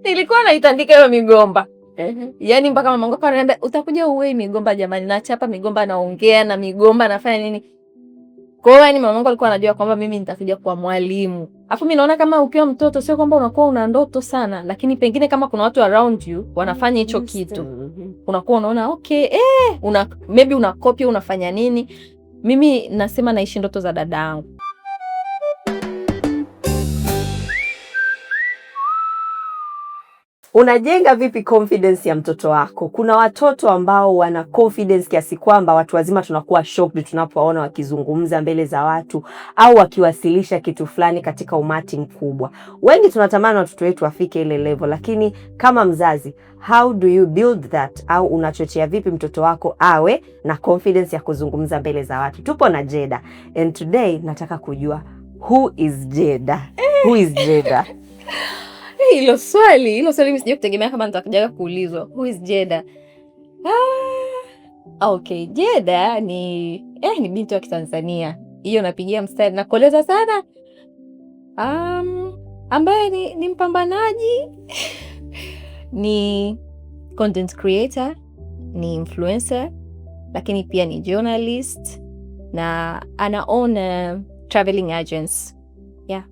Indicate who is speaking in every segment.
Speaker 1: Nilikuwa naitandika hiyo migomba. Yaani mpaka mamangu akawa ananiambia utakuja uwe migomba jamani, nachapa migomba, naongea na migomba, nafanya nini. Kwa hiyo yani mamangu alikuwa anajua kwamba mimi nitakuja kuwa mwalimu. Alafu mimi naona kama ukiwa mtoto sio kwamba unakuwa una ndoto sana, lakini pengine kama kuna watu around you wanafanya hicho kitu, unakuwa unaona okay, una maybe una copy unafanya nini. Mimi nasema naishi ndoto za dada yangu.
Speaker 2: Unajenga vipi confidence ya mtoto wako? Kuna watoto ambao wana confidence kiasi kwamba watu wazima tunakuwa shocked tunapowaona wakizungumza mbele za watu au wakiwasilisha kitu fulani katika umati mkubwa. Wengi tunatamani watoto wetu wafike ile level, lakini kama mzazi, how do you build that? Au unachochea vipi mtoto wako awe na confidence ya kuzungumza mbele za watu? Tupo na Jeda and today nataka kujua who is Jeda? Who is Jeda?
Speaker 1: Hilo swali mimi sijui kutegemea kama nitakujaga kuulizwa. Who is Jeda? Ah, okay, Jeda ni binti wa Kitanzania. Hiyo napigia mstari na kueleza sana. Ambaye ni mpambanaji ni content creator, ni influencer, lakini pia ni journalist na ana own a traveling agency. Yeah.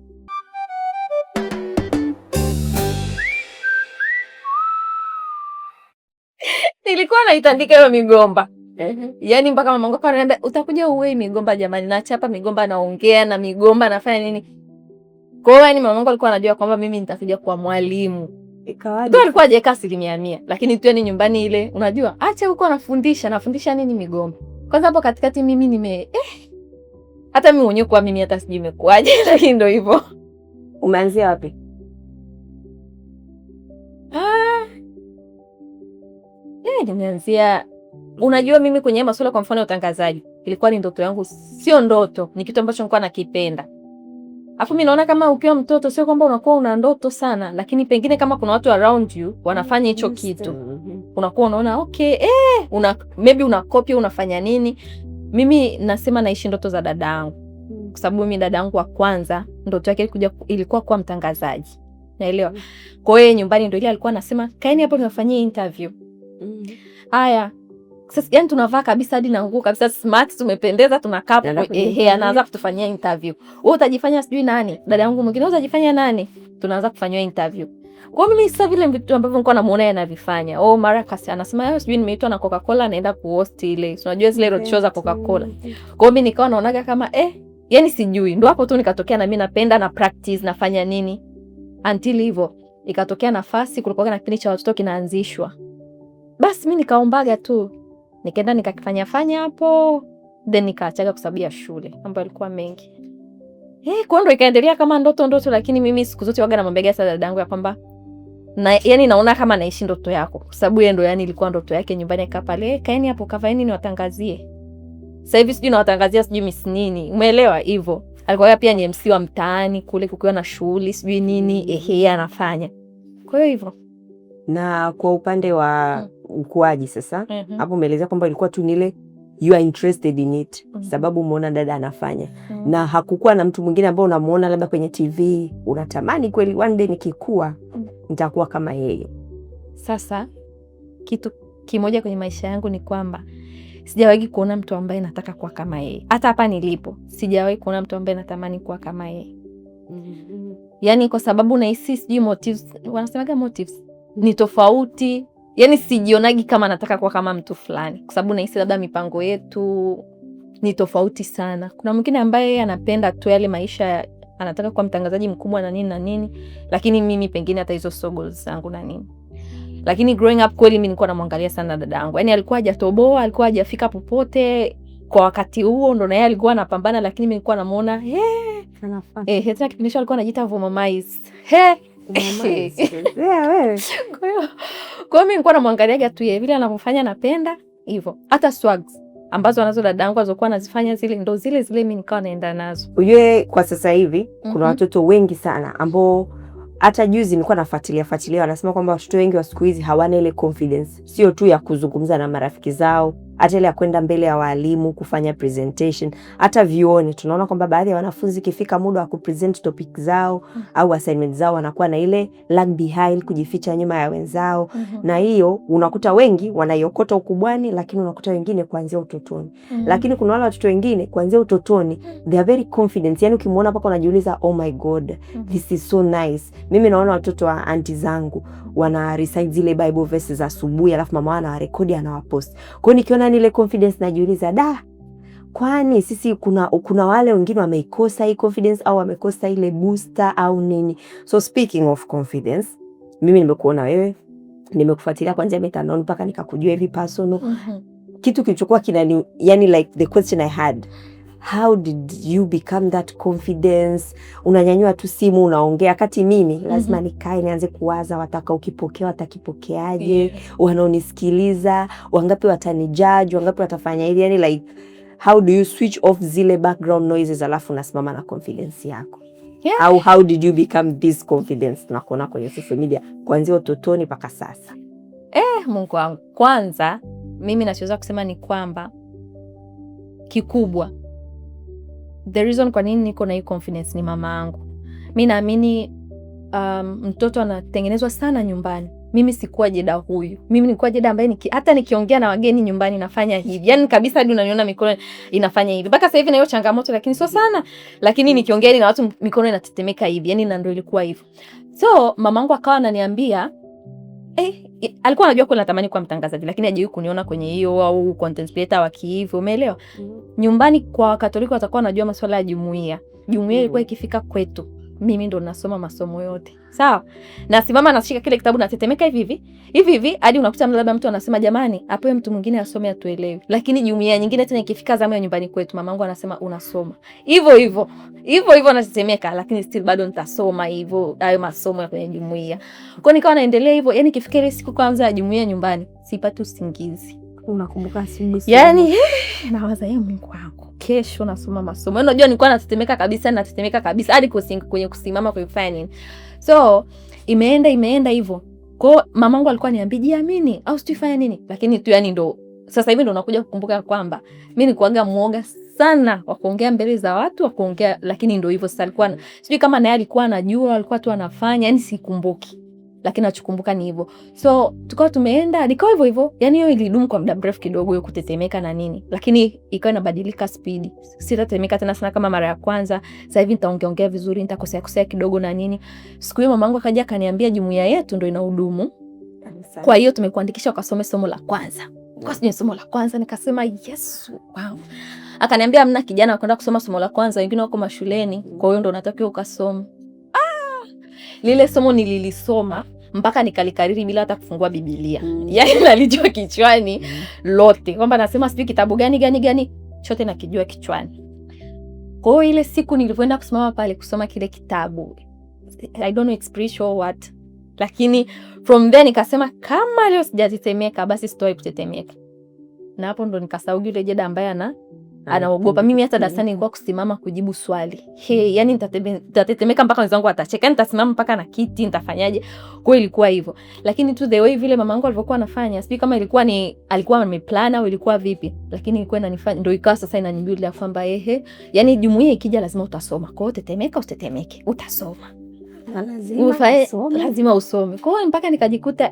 Speaker 1: Nilikuwa naitandika hiyo migomba. Yaani mpaka mamangu akawa ananiambia utakuja uwe migomba jamani, nachapa migomba, naongea na migomba, nafanya nini. Kwa hiyo yani mamangu alikuwa anajua kwamba mimi nitakuja kuwa mwalimu.
Speaker 2: Ikawaje?
Speaker 1: Tu alikuwa hajaweka 100%, lakini tu yani nyumbani ile unajua, acha huko anafundisha, nini migomba. Kwanza hapo katikati mimi hata mimi mwenyewe kwa mimi hata sijui imekuaje, lakini ndio hivyo.
Speaker 2: Umeanzia wapi?
Speaker 1: Nimeanzia, unajua mimi kwenye masuala kwa mfano ya utangazaji, ilikuwa ni ndoto yangu, sio ndoto, ni kitu ambacho nilikuwa nakipenda. Alafu mimi naona kama ukiwa mtoto sio kwamba unakuwa una ndoto sana, lakini pengine kama kuna watu around you wanafanya hicho kitu, unakuwa unaona okay, una maybe una copy unafanya nini. Mimi nasema naishi ndoto za dada yangu, kwa sababu mimi dada yangu wa kwanza ndoto yake ilikuwa kuwa mtangazaji. Naelewa. Kwa hiyo nyumbani ndio ile alikuwa anasema kaeni hapo niwafanyie interview. Haya. Sasa yani tunavaa kabisa hadi na nguo kabisa smart, tumependeza, tunakaa hapo, anaanza kutufanyia interview. Wewe utajifanya sijui nani, dada yangu mwingine wewe utajifanya nani? Tunaanza kufanyia interview. Kwa hiyo mimi sasa vile vitu ambavyo nilikuwa namuona yeye anavifanya. Oh, mara kasi anasema yeye sijui nimeitwa na Coca-Cola naenda kuhost ile. Si unajua zile road show za Coca-Cola. Kwa hiyo mimi nikawa naonaga kama yani sijui. Ndio hapo tu nikatokea na mimi napenda na practice nafanya nini. Until hivyo ikatokea nafasi, kulikuwa na kipindi cha watoto kinaanzishwa. Basi mimi nikaombaga tu. Nikaenda nikakifanya fanya hapo, then nikaachaga kwa sababu ya shule, mambo yalikuwa mengi. Kwa ndo ikaendelea kama ndoto ndoto, lakini mimi siku zote waga namwambiaga sasa dadangu ya kwamba na, yani naona kama naishi ndoto yako, kwa sababu yeye ndo yani ilikuwa ndoto yake nyumbani, akaa pale, kaeni hapo kavaeni niwatangazie. Sasa hivi sijui nawatangazia sijui miss nini, umeelewa hivyo. Alikuwa pia ni MC wa mtaani kule, kukiwa na shughuli sijui nini, yeye anafanya. Kwa hiyo hivyo.
Speaker 2: Na kwa upande wa ukuaji sasa, hapo umeelezea kwamba ilikuwa tu ni ile you are interested in it, sababu umeona dada anafanya. Na hakukuwa na mtu mwingine ambao unamuona labda kwenye TV unatamani kweli one day nikikua nitakuwa kama yeye.
Speaker 1: Sasa kitu kimoja kwenye maisha yangu ni kwamba sijawahi kuona mtu ambaye nataka kuwa kama yeye. Hata hapa nilipo sijawahi kuona mtu ambaye natamani kuwa kama yeye. Yaani kwa sababu nahisi sijui motives, wanasemaga motives ni tofauti. Yaani sijionagi kama nataka kuwa kama mtu fulani, kwa sababu nahisi labda mipango yetu ni tofauti sana. Kuna mwingine ambaye yeye anapenda tu yale maisha, anataka kuwa mtangazaji mkubwa na nini na nini, lakini mimi pengine hata hizo so goals zangu na nini. Lakini growing up kweli mimi nilikuwa namwangalia sana dada yangu. Yaani alikuwa hajatoboa, alikuwa hajafika popote kwa wakati huo, ndo na yeye alikuwa anapambana, lakini mimi nilikuwa namuona, tena kipindi hicho alikuwa anajiita Vumamais. He.
Speaker 2: Yeah, wewe.
Speaker 1: Kwa hiyo mimi nilikuwa namwangaliaga tu yeye vile anavyofanya, napenda hivyo. Hata swags ambazo anazo dadangu alizokuwa anazifanya zile ndo zile zile mimi nikawa naenda nazo.
Speaker 2: Ujue kwa sasa hivi kuna watoto wengi sana ambao hata juzi nilikuwa nafuatilia fuatilia, wanasema kwamba watoto wengi wa siku hizi hawana ile confidence, sio tu ya kuzungumza na marafiki zao Hata ile ya kwenda mbele ya walimu kufanya presentation, hata vyuoni tunaona kwamba baadhi ya wanafunzi ikifika muda wa kupresent topic zao au assignment zao wanakuwa na ile lag behind, kujificha nyuma ya wenzao. Na hiyo unakuta wengi wanaiokota ukubwani, lakini unakuta wengine kuanzia utotoni. Lakini kuna wale watoto wengine kuanzia utotoni they are very confident, yani ukimwona mpaka unajiuliza, "Oh my God, this is so nice." Mimi naona watoto wa auntie zangu wana recite zile Bible verses asubuhi, alafu mama wao anawarekodi, anawapost. Kwa hiyo nikiona ile confidence najiuliza, da, kwani sisi kuna wale wengine wameikosa hii confidence au wamekosa ile booster au nini? So speaking of confidence, mimi nimekuona wewe, nimekufuatilia kuanzia mitandaoni mpaka nikakujua hivi personal. Kitu kilichokuwa kinani, yani like the question I had, how did you become that confidence? Unanyanyua tu simu unaongea, kati mimi lazima nikae nianze kuwaza watakaokipokea watakipokeaje, wanaonisikiliza wangapi watanijudge, wangapi watafanya hivi, yani like how do you switch off zile background noises alafu unasimama na confidence yako? Au how did you become this confidence tunakuona kwenye social media kuanzia utotoni mpaka sasa?
Speaker 1: Eh, Mungu wangu. Kwanza mimi nachoweza kusema ni kwamba kikubwa, the reason kwa nini niko na hii confidence ni mama yangu. Mi naamini mtoto anatengenezwa sana nyumbani. Mimi sikuwa Jeda huyu. Mimi nilikuwa Jeda ambaye hata nikiongea na wageni nyumbani nafanya hivi, yaani kabisa hadi unaniona mikono inafanya hivi. Mpaka sasa hivi na hiyo changamoto, lakini sio sana. Lakini nikiongea na watu mikono inatetemeka hivi, yaani na ndio ilikuwa hivyo. So mamangu akawa ananiambia alikuwa anajua kweli natamani kuwa mtangazaji, lakini hajawahi kuniona kwenye hiyo au content creator wa kihivyo, umeelewa? Nyumbani kwa Wakatoliki watakuwa wanajua masuala ya jumuiya. Jumuiya ilikuwa ikifika kwetu, mimi ndo nasoma masomo yote, sawa. Nasimama nashika kile kitabu natetemeka hivi hivi hivi hivi hadi unakuta labda mtu anasema, "Jamani, apewe mtu mwingine asome, atuelewe." Lakini jumuiya nyingine tena ikifika zamu ya nyumbani kwetu, mamangu anasema unasoma hivyo hivyo hivyo hivyo, natetemeka, lakini still bado nitasoma hivyo hayo masomo ya kwenye jumuiya. Kwa nikawa naendelea hivyo, yani ikifika ile siku kwanza ya jumuiya nyumbani sipati usingizi.
Speaker 2: Unakumbuka asubuhi?
Speaker 1: Yani nawaza, ye Mungu wangu, kesho nasoma masomo. Yaani unajua nilikuwa natetemeka kabisa, natetemeka kabisa hadi kwenye kusimama kwenye kufanya nini. So imeenda imeenda hivyo. Kwa hiyo mamangu alikuwa niambia jiamini au sijui fanya nini, lakini tu yani ndo sasa hivi ndo nakuja kukumbuka kwamba mi nikuaga muoga sana wa kuongea mbele za watu, wa kuongea, lakini ndo hivyo sasa. Alikuwa sijui kama naye alikuwa anajua, alikuwa tu anafanya, yani sikumbuki, lakini nachokumbuka ni hivyo. So tukawa tumeenda, nikawa hivyo hivyo, yani hiyo ilidumu kwa muda mrefu kidogo, hiyo kutetemeka na nini, lakini ikawa inabadilika spidi, sitatetemeka tena sana kama mara ya kwanza. Sasa hivi nitaongeaongea vizuri, nitakosea kosea kidogo na nini. Siku hiyo mamangu akaja akaniambia jumuiya yetu ndo inahudumu, kwa hiyo tumekuandikisha ukasome somo la kwanza. Kwa sijui somo la kwanza, nikasema Yesu, wow. Akaniambia hamna kijana wa kwenda kusoma somo la kwanza, wengine wako mashuleni, kwa hiyo ndo unatakiwa ukasome. Ah, lile somo nililisoma mpaka nikalikariri bila hata kufungua Biblia. Yaani nalijua kichwani lote, kwamba nasema sijui kitabu gani gani gani, chote nakijua kichwani. Kwa hiyo ile siku nilivyoenda kusimama pale kusoma kile kitabu, I don't know it's spiritual or what, lakini from there nikasema kama leo sijatetemeka basi sitawahi kutetemeka. Na hapo ndo nikasahau yule Jeda ambaye anaogopa. Mimi hata darasani nilikuwa kusimama kujibu swali. He, yani nitatetemeka mpaka wenzangu watacheka. Yani nitasimama mpaka na kiti, nitafanyaje? Kwa hiyo ilikuwa hivyo. Lakini tu the way vile mamangu alivyokuwa anafanya, sijui kama ilikuwa ni alikuwa ameplan au ilikuwa vipi, lakini ilikuwa inanifanya ndio ikawa sasa inanibuild ya kwamba ehe, yani jumuiya ikija lazima utasoma. Kwa hiyo tetemeka usitetemeke, utasoma.
Speaker 2: Na lazima usome.
Speaker 1: Lazima usome. Kwa hiyo mpaka nikajikuta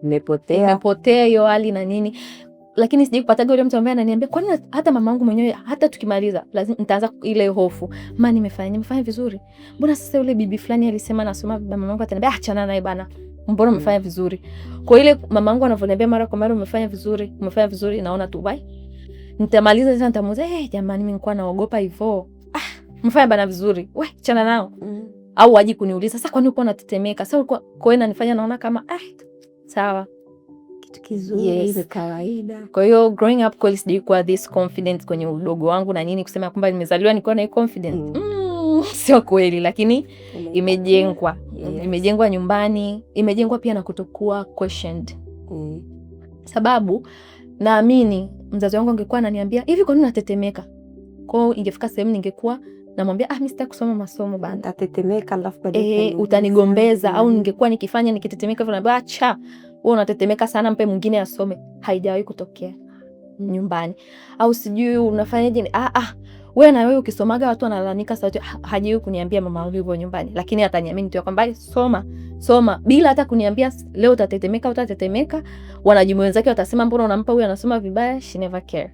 Speaker 2: Nimepotea.
Speaker 1: Imepotea hiyo hali na nini, lakini sijai kupataga yule mtu ambaye ananiambia kwani, hata mamangu mwenyewe, hata tukimaliza lazima nitaanza ile hofu, ma nimefanya vizuri, mbona sasa yule bibi fulani alisema nasoma vibaya? Mamangu ataniambia, "Achana naye bana, mbona umefanya vizuri." Kwa ile mamangu anavyoniambia mara kwa mara, "Umefanya vizuri, umefanya vizuri," naona tu bye. Nitamaliza tena nitamuuliza, "Jamani, mimi nilikuwa naogopa hivyo." "Ah, umefanya bana vizuri, we achana nao." Au waji kuniuliza, "Sasa kwani ulikuwa unatetemeka?" Sasa ulikuwa, kwa hiyo inanifanya naona kama ah, sawa.
Speaker 2: Kitu kizuri.
Speaker 1: Yes.
Speaker 2: Ni kawaida.
Speaker 1: Kwa hiyo growing up kweli sijui kuwa this confident kwenye udogo wangu na nini, kusema kwamba nimezaliwa nikiwa na hii confidence. Sio kweli, lakini imejengwa. Imejengwa nyumbani, imejengwa pia na kutokuwa questioned. Sababu naamini mzazi wangu angekuwa ananiambia hivi, "Kwa nini unatetemeka?" Kwa hiyo ingefika sehemu ningekuwa namwambia, "Ah, mimi sitaki kusoma masomo bana."
Speaker 2: Ntatetemeka alafu baadaye
Speaker 1: Eh,
Speaker 2: utaniuliza.
Speaker 1: utanigombeza au ningekuwa nikifanya nikitetemeka hivyo naambia, "Acha, Wewe unatetemeka sana, mpe mwingine asome. Haijawahi kutokea nyumbani. Au sijui unafanyaje? Ah, ah, wewe na wewe ukisomaga watu wanalalamika sauti. Hajawahi kuniambia mama yangu hivyo nyumbani, lakini ataniamini tu kwamba soma soma, bila hata kuniambia leo utatetemeka, utatetemeka. Wanajumu wenzake watasema mbona unampa huyu anasoma vibaya? She never care.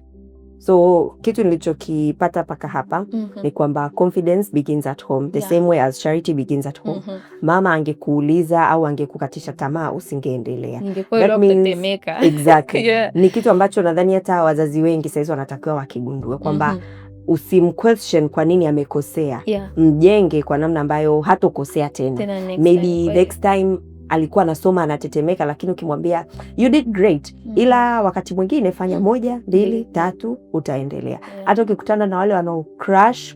Speaker 2: So kitu nilichokipata paka hapa ni kwamba confidence begins at home the same way as charity begins at home. Mama angekuuliza au angekukatisha tamaa, usingeendelea.
Speaker 1: Ningekuwa
Speaker 2: That means-
Speaker 1: kutetemeka.
Speaker 2: Exactly. Ni kitu ambacho nadhani hata wazazi wengi saizi wanatakiwa wakigundue kwamba usimquestion kwa nini amekosea, mjenge kwa namna ambayo hatokosea tena.
Speaker 1: Tena next
Speaker 2: Maybe
Speaker 1: time, kweli.
Speaker 2: next time alikuwa anasoma anatetemeka, lakini ukimwambia you did great, ila wakati mwingine fanya moja, mbili,
Speaker 1: Mbili.
Speaker 2: tatu, utaendelea. Hata ukikutana na wale wanao crash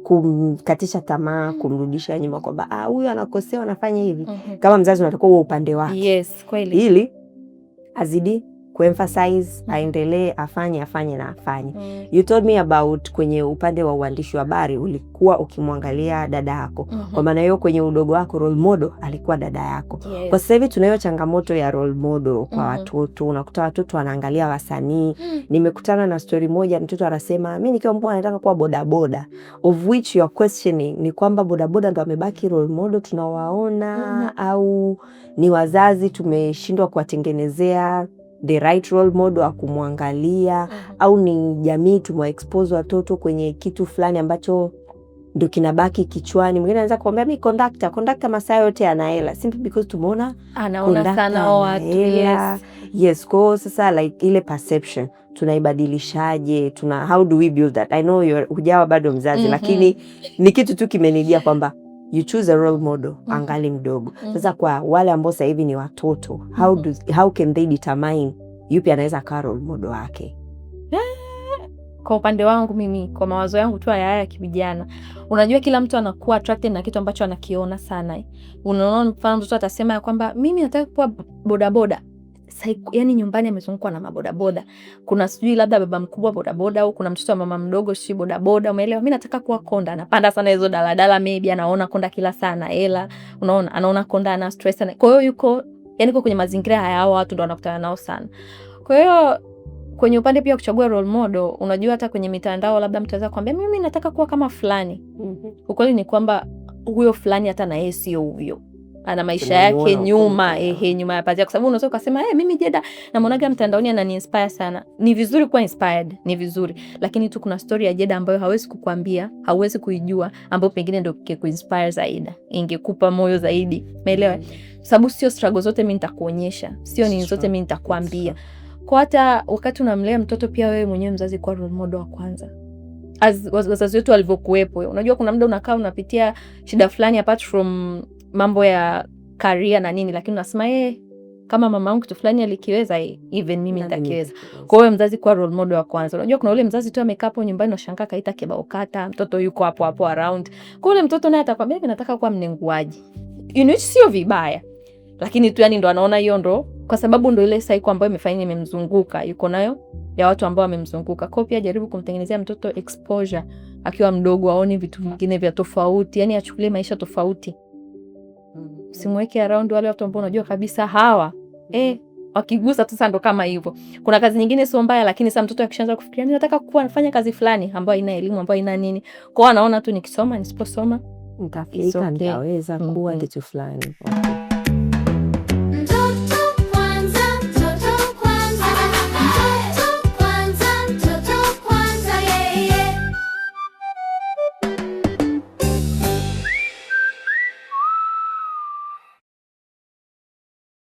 Speaker 2: kumkatisha tamaa, kumrudisha nyuma kwamba ah, huyu anakosea, anafanya hivi, kama mzazi unatakiwa uwe upande wake
Speaker 1: Yes, kweli.
Speaker 2: ili azidi kuemphasize, aendelee, afanye, afanye na afanye. You told me about kwenye upande wa uandishi wa habari ulikuwa ukimwangalia dada yako. Kwa maana hiyo kwenye udogo wako role model alikuwa dada yako.
Speaker 1: Yes.
Speaker 2: Kwa sasa hivi tunayo changamoto ya role model kwa watoto. Unakuta watoto wanaangalia wasanii. Nimekutana na story moja, mtoto anasema mi nikiwa mkubwa nataka kuwa bodaboda, of which you are questioning ni kwamba bodaboda ndo amebaki role model tunawaona, au ni wazazi tumeshindwa kuwatengenezea the right role model wa kumwangalia, au ni jamii tumewaexpose watoto kwenye kitu fulani ambacho ndo kinabaki kichwani. Mwingine anaweza kuambia mi kondakta, kondakta masaa yote ana hela, simply because tumeona
Speaker 1: Anaona
Speaker 2: kondakta
Speaker 1: sana
Speaker 2: ana
Speaker 1: hao watu.
Speaker 2: hela.
Speaker 1: Yes.
Speaker 2: Yes, kwa sasa like ile perception tunaibadilishaje? Tuna how do we build that? I know you're hujawa bado mzazi, lakini ni kitu tu kimenijia kwamba you choose a role model angali mdogo. Sasa kwa wale ambao sasa hivi ni watoto, how can they determine yupi anaweza akawa role model wake?
Speaker 1: Kwa upande wangu mimi, kwa mawazo yangu tu haya ya kivijana, unajua kila mtu anakuwa attracted na kitu ambacho anakiona sana. Unaona, mfano mtoto atasema ya kwamba mimi nataka kuwa bodaboda. Yani nyumbani amezungukwa na mabodaboda, kuna sijui labda baba mkubwa bodaboda, au kuna mtoto wa mama mdogo sijui bodaboda, umeelewa? Mi nataka kuwa konda, anapanda sana hizo daladala, maybe anaona konda kila saa ana hela, unaona, anaona konda ana stress sana. Kwa hiyo yuko yani yuko kwenye mazingira haya, hao watu ndo wanakutana nao sana. Kwa hiyo kwenye upande pia kuchagua role model, unajua hata kwenye mitandao labda mtu anaweza kuambia mimi nataka kuwa kama fulani. Ukweli ni kwamba huyo fulani hata na yeye sio huyo, ana maisha
Speaker 2: Tunamuona
Speaker 1: yake
Speaker 2: huko
Speaker 1: nyuma,
Speaker 2: mtandaoni.
Speaker 1: ehe, nyuma ya pazia, kwa sababu unaweza ukasema hey, mimi Jeda namwonaga mtandaoni anani inspire sana. Ni vizuri kuwa inspired, ni vizuri, lakini tu kuna story ya Jeda ambayo hawezi kukwambia, hauwezi kuijua, ambayo pengine ndio ingekuinspire zaidi, ingekupa moyo zaidi, umeelewa? Sababu sio struggle zote mimi nitakuonyesha, sio nini zote mimi nitakwambia. Kwa hata wakati unamlea mtoto pia wewe mwenyewe mzazi kuwa role model wa kwanza. As wazazi wetu walivyokuwepo. Unajua kuna muda unakaa unapitia shida fulani apart from mambo ya career na nini, lakini unasema kama mama yangu kitu fulani alikiweza, even mimi nitakiweza. Kwa hiyo mzazi kuwa role model wa kwanza. Unajua kuna ule mzazi tu amekaa hapo nyumbani unashangaa kaita kibao kata, mtoto yuko hapo hapo around. Kwa ule mtoto naye atakwambia mimi nataka kuwa mnenguaji. You know, sio vibaya. Lakini tu yani ndo anaona hiyo ndo kwa sababu ndo ile cycle ambayo imefanya imemzunguka, yuko nayo ya watu ambao wamemzunguka. Kwa hiyo pia jaribu kumtengenezea mtoto exposure akiwa mdogo, aone vitu vingine vya tofauti, yani achukulie maisha tofauti. Usimweke around wale watu ambao unajua kabisa hawa wakigusa tu sasa ndo kama hivyo. Kuna kazi nyingine sio mbaya, lakini sasa mtoto akishaanza kufikiria mimi nataka kuwa nafanya kazi fulani ambayo haina elimu, ambayo haina nini, kwa hiyo anaona tu nikisoma nisiposoma
Speaker 2: Nitafika,
Speaker 1: It's okay.
Speaker 2: nitaweza kuwa kitu fulani. Okay.